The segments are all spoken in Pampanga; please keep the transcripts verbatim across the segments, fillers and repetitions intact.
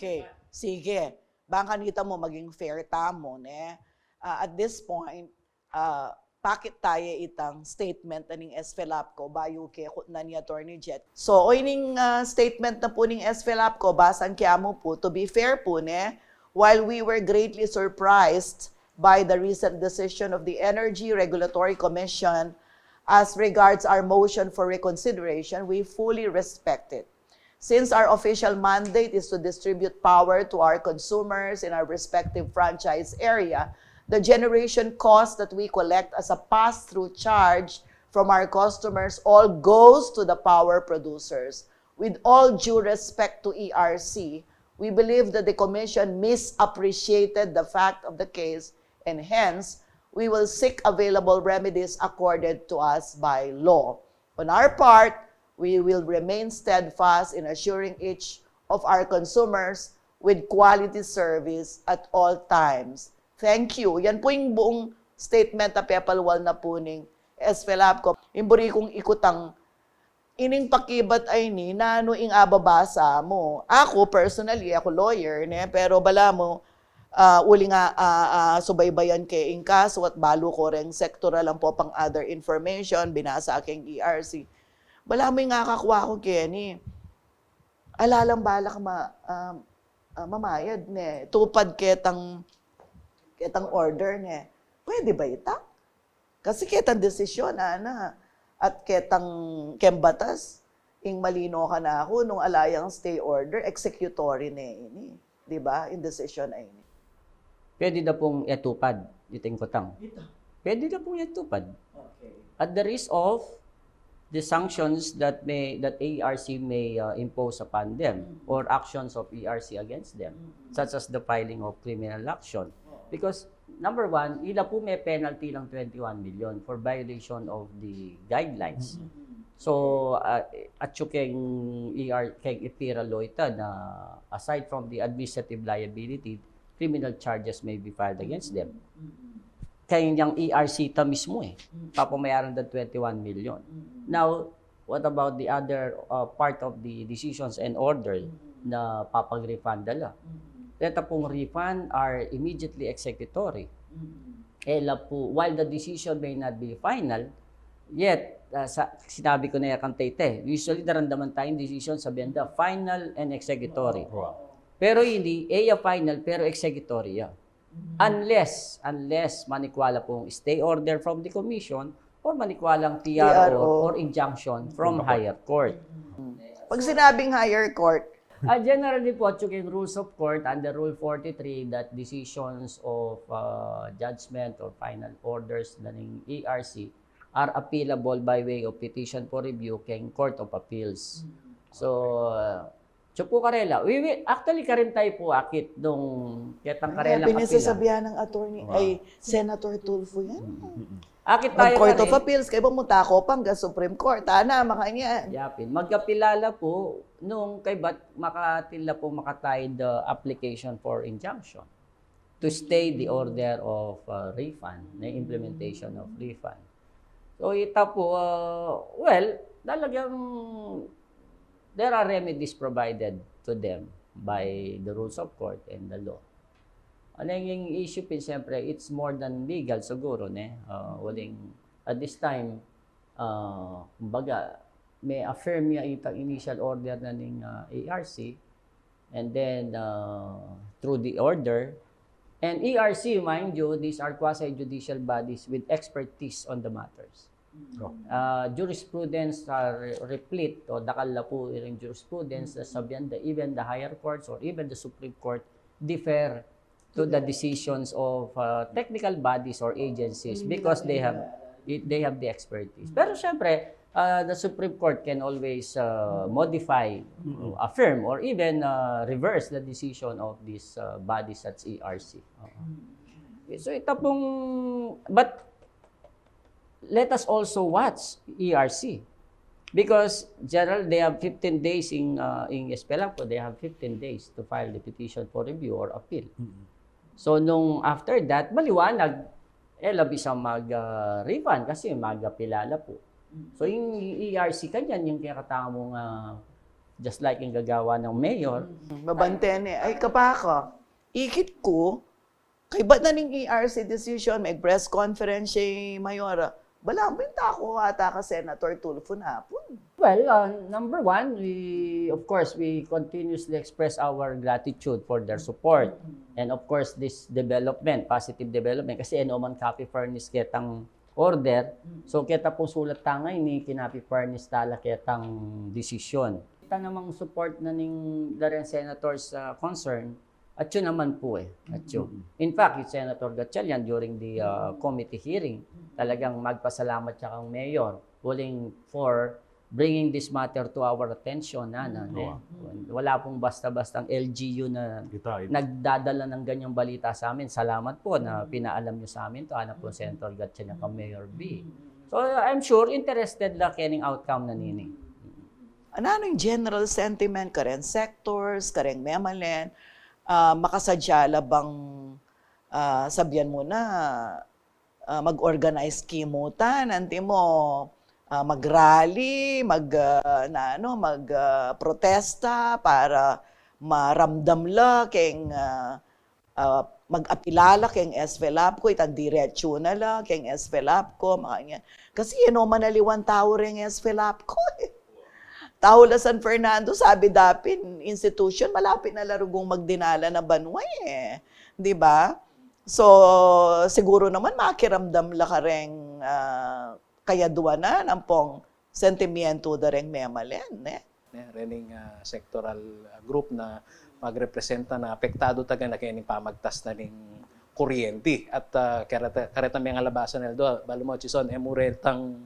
Okay, sige. Bang kanita mu maging fair tamu, ne? Ah, at this point, ah, pakit taya itang statement na ning S F E LAPCO bayu kekutnan ni Attorney Jet. So, o ining, ah, statement na pu ning S F E LAPCO, basang ke mu pu, to be fair pu, ne, while we were greatly surprised by the recent decision of the Energy Regulatory Commission as regards our motion for reconsideration, we fully respect it. Since our official mandate is to distribute power to our consumers in our respective franchise area, the generation cost that we collect as a pass-through charge from our customers all goes to the power producers. With all due respect to E R C, we believe that the commission misappreciated the fact of the case, and hence, we will seek available remedies accorded to us by law. On our part, we will remain steadfast in assuring each of our consumers with quality service at all times. Thank you. Yan pu ing buung statement a pepalwal na pu ning S F E LAPCO. Ing buri kung ikutang ining pakibat a ini, nanu ing ababasa mu? Aku, personally, aku lawyer, ne? Pero balamu, ah, uling, ah, ah, subaybayan ke ing kasu at balu ku reng sektoral ampong other information, binasa ke ing E R C. Balamu ing akakua ku keni, ala lang balak ma-, ah, ah, mamayad, ne? Tupad ketang, ketang order, ne? Pwede ba ita? Kasi ketang desisyon, ana, at ketang, keng batas, ing malino kanaku, nung ala yang stay order, executory ne ini. Di ba? Ing desisyon a ini. Pwede da pung itupad, itang kutang. Ita. Pwede da pung itupad. Okay. At the risk of the sanctions that may, that E R C may, uh, impose upon them, mm-hmm, or actions of E R C against them, mm-hmm, such as the filing of criminal action. Oo. Because, number one, ila pu may penalty lang twenty-one million for violation of the guidelines. Mm-hmm. So, uh, atyu keng E R, keng EPIRA law ita na, aside from the administrative liability, criminal charges may be filed against them. Mm-hmm. Keng yang E R C ita mismu, eh, mm-hmm, papamayaran da twenty-one million. Mm-hmm. Now, what about the other, uh, part of the decisions and order, mm-hmm, na papag-refund da la? Mm-hmm. Deta pung refund are immediately executory. Mm-hmm. E la pu, while the decision may not be final, yet, uh, sa, sinabi ku na ya kang tete, usually daramdaman tayang decision, sabihan da, final and executory. Wow. Pero ini, e ya final, pero executory ya. Mm-hmm. Unless, unless manikwa la pung stay order from the commission or manikwa lang T R O, T R O, or injunction from, mm-hmm, higher court. Mm-hmm. Pag sinabing higher court, ah, generally pu, atyu keng rules of court under Rule forty-three, that decisions of, uh, judgment or final orders da ning E R C are appealable by way of petition for review keng Court of Appeals. Mm-hmm. So, uh, atyu pu karela. We, we, actually, karin tayo pu akit nung ketang karela kapila. Sasabihan ng attorney, wow, ay, Senator Tulfo yan. Mm-mm. Akit tayo Court of Appeals, kaybat mu, Copan, Supreme Court, ana, makanyan. Yapin, magkapila la pu, nung kaybat makatil la pu, makatayad, uh, application for injunction to stay the order of, uh, refund, the implementation of refund. So, ita pu, uh, well, talagang there are remedies provided to them by the rules of court and the law. Ang naging issue pin, siyempre, it's more than legal siguro, ne? Uh, uling, at this time, uh, kumbaga, may affirm ya itang initial order na ning, uh, E R C, and then, uh, through the order, and E R C, mind you, these are quasi-judicial bodies with expertise on the matters. Oh. Uh, jurisprudence are replete, o dakal la pu iring jurisprudence na sabihan da, even the higher courts or even the Supreme Court differ to the decisions of, uh, technical bodies or agencies because they have, they have the expertise. Pero siyempre, uh, the Supreme Court can always, uh, modify, affirm, or even, uh, reverse the decision of these, uh, bodies such E R C. Oo. So, ita pung, but let us also watch E R C. Because, general, they have fifteen days in, uh, in S P L A P, they have fifteen days to file the petition for review or appeal. Mm-mm. So, nung after that, maliwanag, e la bisang mag, uh, refund kasi magapila la pu. Mm. So, ing E R C kanyan, ing kekatamung, uh, just like ing gagawa ng mayor. Mabante ne. Ay, kapaka. Ikit ku, kaybat na ning E R C decision, mag-press conference si Mayora. Balamu, binta ku ata ka Senator Tulfo napun. Well, uh, number one, we, of course, we continuously express our gratitude for their support. And of course, this development, positive development, kasi e no man copy furnish ketang order. So, keta pung sulat ta ngeni, kinapi furnish ta la ketang desisyon. Kita namang support na ning dareng senators, uh, concern, atyu naman pu e. Atyu. In fact, yung Senator Gatchalian, during the, uh, committee hearing, talagang magpasalamat siya kang Mayor, uling for bringing this matter to our attention, na, na, ne? Wala pung basta-bastang L G U na nagdadala ng ganyang balita sa amin. Salamat po na pinaalam niyo sa amin to, hanap po Senator Gatchalian kang Mayor B. So, I'm sure interested la kening outcome na nini. Nanu ing general sentiment kareng sectors, kareng memalen, ah, makasadya la bang, ah, sabian mu na, ah, mag-organize kimu ta, antimo, ah, mag-rally, mag, ah, nanu, mag, ah, protesta para maramdam la keng, ah, ah, mag-apila la keng SFELAPCO, itang diretsu na la keng SFELAPCO, makanyan. Kasi e no man aliwang tau reng SFELAPCO e. Tau la San Fernando, sabi da pin institution, malapit na la rugung magdinala na banua e. Di ba? So, siguru naman makiramdam la kareng, ah, kayaduanan ampong sentimientu da reng memalen, ne? Ne, rening, ah, sectoral, ah, group na magrepresenta na apektadu taga na kening pamagtas na ning kuryente. At, ah, kareta, kareta mengalabasan, Eldo, balu mu, Chison, e mu retang,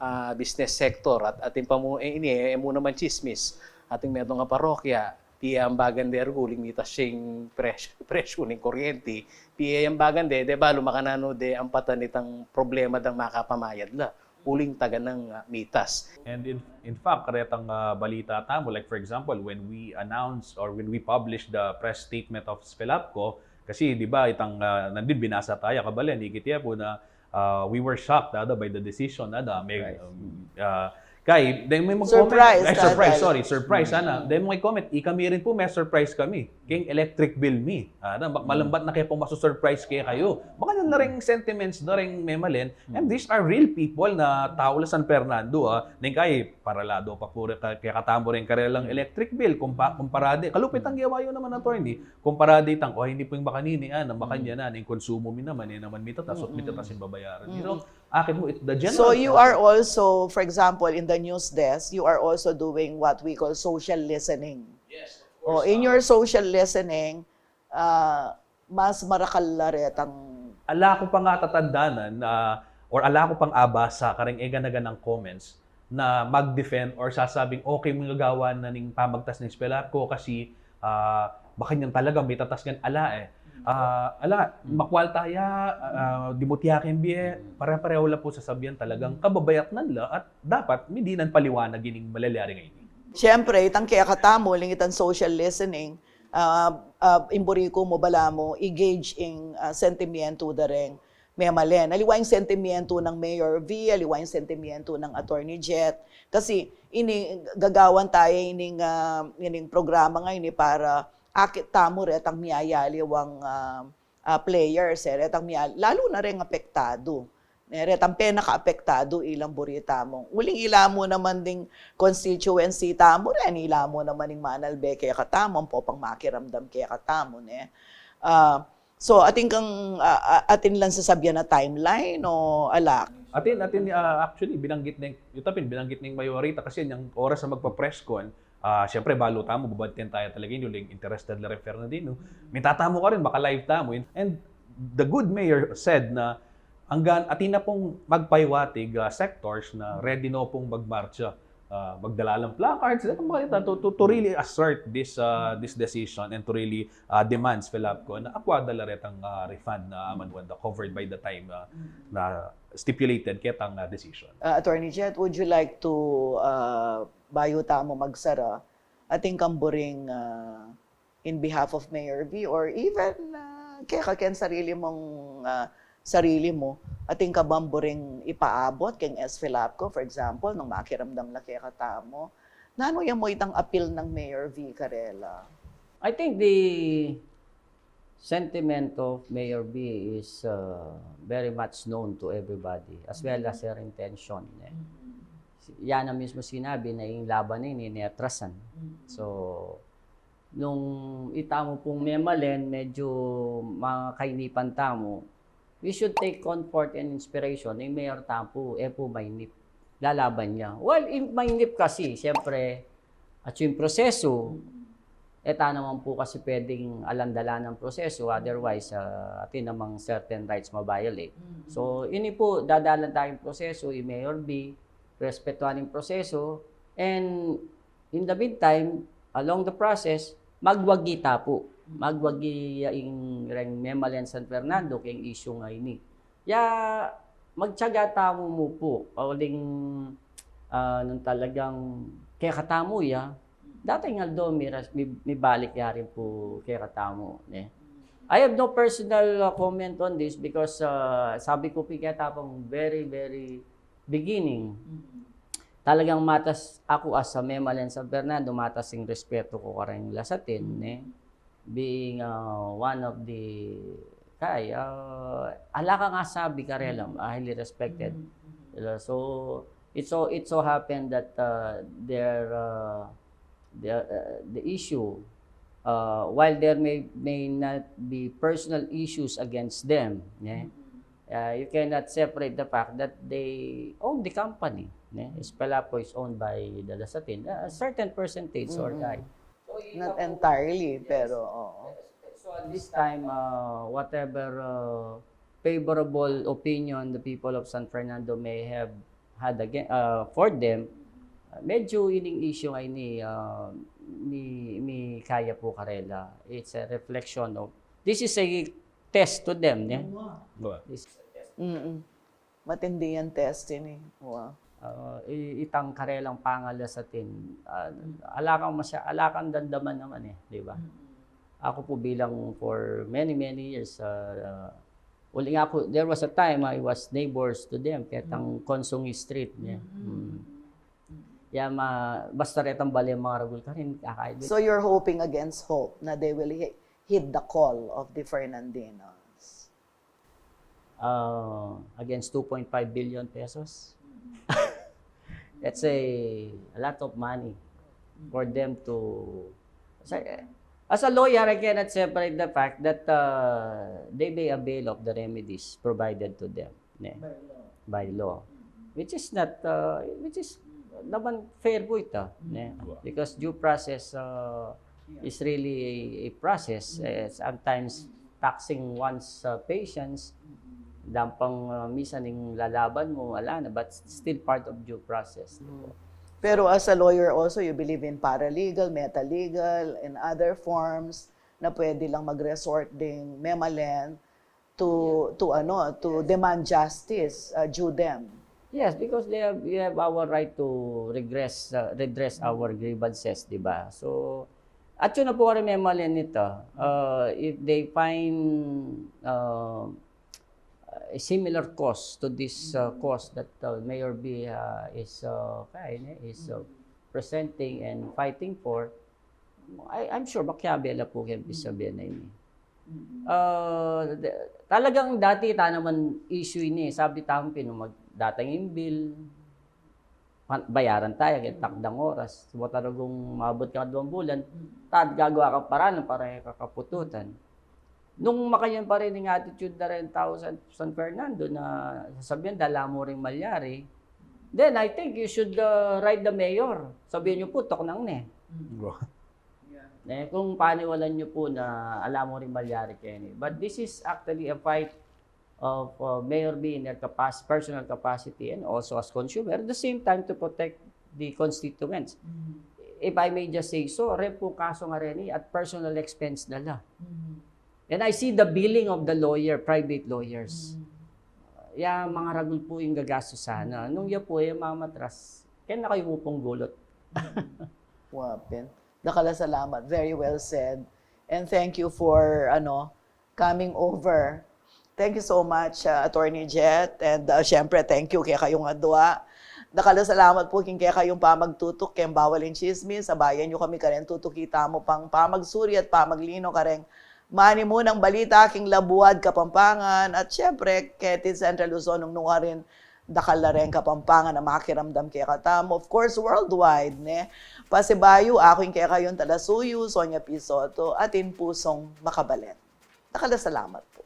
ah, business sector at atin pa mu, e, ini, e, e mu naman chismis. Atin metung a parokya, pie ambagan de rugu uling mitas ya ing presyu, presyu ning kuryente. Pie ambagan de, de balu makananu de ampatan itang problema dang makapamayad la uling taga nang, ah, mitas. And in, in fact, karetang, ah, balita tamu, like for example, when we announce or when we publish the press statement of SFELAPCO, kasi di ba itang, ah, nandin binasa taya, kabalen, ikit ya pu na, ah, we were shocked, ada, by the decision, ada, may, um, ah, kay, then may mag-comment, Surprise, ay, surprise, ada. Sorry, surprise, ana. Then may comment, ikami rin pu, me-surprise kami keng electric bill mi. Ah, na, ma-, malambat na kaya pung masu-surprise kaya kayu. Baka na ring sentiments na ring memalen. And these are real people na tau la San Fernando, ah. Neng kay, paralado pa pu re-, ka-, kaya katamu ring karelang electric bill, kumpa-, kumpara de. Kalupit ang gawa yu naman, attorney. Kumpara de itang, oh, ini pu ing makanini, ah, na makanyan na, ing konsumo mi naman, e naman mitatas, o mitatas ing babayaran. So, akit mu, it, the general So you sense are also, for example, in the news desk, you are also doing what we call social listening. Yes, O, in your social listening, ah, mas marakal la retang Ala ku pang atatandanan, ah, or ala ku pang abasa kareng e gana-ganang comments na mag-defend or sasabing okay mu ing gagawan na ning pamagtas ning SFELAPCO kasi, ah, makanyan talaga, mitatas ngan, ala e. Ah, ala, makwal taya, ah, dimutya keng bie, pare-pareho la pu sasabian talagang kababayatnan la at dapat midinan paliwanag ining malalyari ngeni. Siyempre, itang kekatamu, uling itang social listening, ah, ah, ing buri ku mu, balamu i-gauge ing, ah, sentimientu da reng memalen. Aliwa ing sentimientu nang Mayor V, aliwa ing sentimientu nang Attorney Jet. Kasi ini, gagawan taya ining, ah, ining programa ngeni para akit tamu retang miyayaliwang, ah, ah, players, e, retang miya-, lalu na reng apektadu. E, retang penakaapektadu ilang buri tamu. Uling ila mu naman ding constituency tamu ren, ila mu naman ding manalbe kekatamu, ampo pang makiramdam kekatamu, ne? Ah, so, atin kang, ah, ah, atin lang sasabian a timeline o ala? Atin, atin, ah, actually, binanggit ning, yu ta pin, binanggit ning Mayor ita kasi inyang oras a magpa-press con, ah, siyempre, balu tamu, babantayan taya talaga ini uling interested la reng Fernandino. Minta tamu karin, maka-live tamu. And the good mayor said na anggang atin na pung magpahiwatig, ah, sectors na ready no pung magmartsa, ah, magdala lang placards, to, to, to really assert this, ah, this decision and to really, ah, demand SFELAPCO na akwada la retang, ah, refund na amanuan da covered by the time, ah, na stipulated ketang, ah, decision. Uh, Attorney Jet, would you like to, uh, bayu tamu magsara, atin kang buring, uh, in behalf of Mayor V or even, uh, keka ken sarili mung, uh, sarili mu, atin ka bang buring ipaabot keng SFELAPCO, for example, nung makiramdam la kekatamu Nanu ya mu itang apil nang Mayor V karela? I think the sentiment of Mayor V is uh, very much known to everybody, as well as her intention. Eh. Yan ang mismo sinabi na yung laban na ini niatrasan. So, nung itamu pung memalen, medyo makainipan tamu, we should take comfort and inspiration ni Mayor tamu pu, e pu mainip. Lalaban ya. Well, in mainip kasi, siyempre, at yung proseso, e ta naman pu kasi pwedeng alandalan ang proseso, otherwise, uh, atin namang certain rights ma-violate. So, ini pu, dadalan tayong proseso, i Mayor V, respetuhan yung proseso, and in the meantime, along the process, magwagi ta pu. Magwagi ya ing reng memalen San Fernando keng issue nga ini. Ya, magtiyaga tamu mu pu. Uling, ah, nung talagang kekatamu ya, dating aldo, mi, mi, mibalik ya rin pu kekatamu. Ne? I have no personal uh, comment on this because uh, sabi ku pu keta pung very, very beginning, talagang matas aku as a memalen San Fernando, matas ing respeto ku kareng lasatin, ne? Being uh, one of the, kay, uh, ala kang asabi karela, highly respected. So, it so, it so happened that uh, their, uh, the, uh, the issue, uh, while there may, may not be personal issues against them, ne? Uh, you cannot separate the fact that they own the company. Ne? Espalapo is owned by the Lasatin, a certain percentage or kay. Not entirely, pero oo. So at this time, uh, whatever uh, favorable opinion the people of San Fernando may have had again, uh, for them, uh, medyo ining issue nga ini, uh, mi, mi kaya pu karela. It's a reflection of, this is a test to them, ne? Diba? This is a test. Mm-mm. Matindi yang test ini. Wow. Uh, i- itang karelang pangalasatin, uh, ala kang masya, ala kang damdaman naman eh, di ba? Ako po bilang for many, many years, uh, uh, uli nga po, there was a time I was neighbors to them, ketang Consong Street niya. Mm. Ya ma, basta retang bali ang mga ragul karin, kakaibig. So you're hoping against hope na they will he- heed the call of the Fernandinos? Uh, against two point five billion pesos. That's a, a lot of money for them to. Sa- As a lawyer, I cannot separate the fact that uh, they may avail of the remedies provided to them ne? By law. Which is not, uh, which is naman fair po ito. Ne? Because due process uh, is really a, a process. Eh, sometimes taxing one's uh, patience, dampang uh, misan ing lalaban mo, ala na, but still part of due process. Pero as a lawyer also, you believe in paralegal, metalegal, and other forms na pwede lang mag-resort ding memalen to, to ano, to demand justice uh, due them. Yes, because they have, we have our right to regress, uh, redress our grievances, di ba? So, at yun na po kami memalen nito. Uh, if they find uh, a similar cause to this uh, cause that uh, Mayor B uh, is uh, kaya niya, is uh, presenting and fighting for, I, I'm sure makiabe la po kaya sabihin na ini. Uh, talagang dati ta naman issue ini. Sabi tayo, pinumag, datang yung bill, bayaran tayo kaya takdang oras. Subo talagang maabot ka duwang bulan, tad gagawa ka para ng para kakapututan. Nung makanyan pa rin yung attitude na rin tao sa San Fernando na sasabihin, dala mo rin malyari, then I think you should uh, write the mayor. Sabihin nyo po, toknang ne. Ne, kung paniwalan nyo po na alam mo rin malyari kayo ni. But this is actually a fight of uh, Mayor B in their capac- personal capacity and also as consumer. At the same time, to protect the constituents. If I may just say so, rin po kaso nga rin at personal expense na la. And I see the billing of the lawyer, private lawyers. Ya mga ragul po yung gagastusan na. Nung ya po yung mamatras, kaya na kayo mo pong gulot. Wapin. Dakala salamat. Very well said. And thank you for ano coming over. Thank you so much, uh, Attorney Jet. And uh, syempre, thank you kay kayong adwa. Dakal a salamat pu king kekayung pamagtutuk keng Bawal ing Tsismis. Sabayan yu kami kareng tutuki tamu pang pamagsuri at pamaglino kareng manimunang balita king labuad Kapampangan. At syempre, keti Central Luzon nung nukarin, dakal la reng Kapampangan a makiramdam kekatamu. Of course, worldwide, ne? Pasibayu, aku ing kekayung talasuyu, Sonia P. Soto, atin pusung makabalet. Dakal a salamat pu.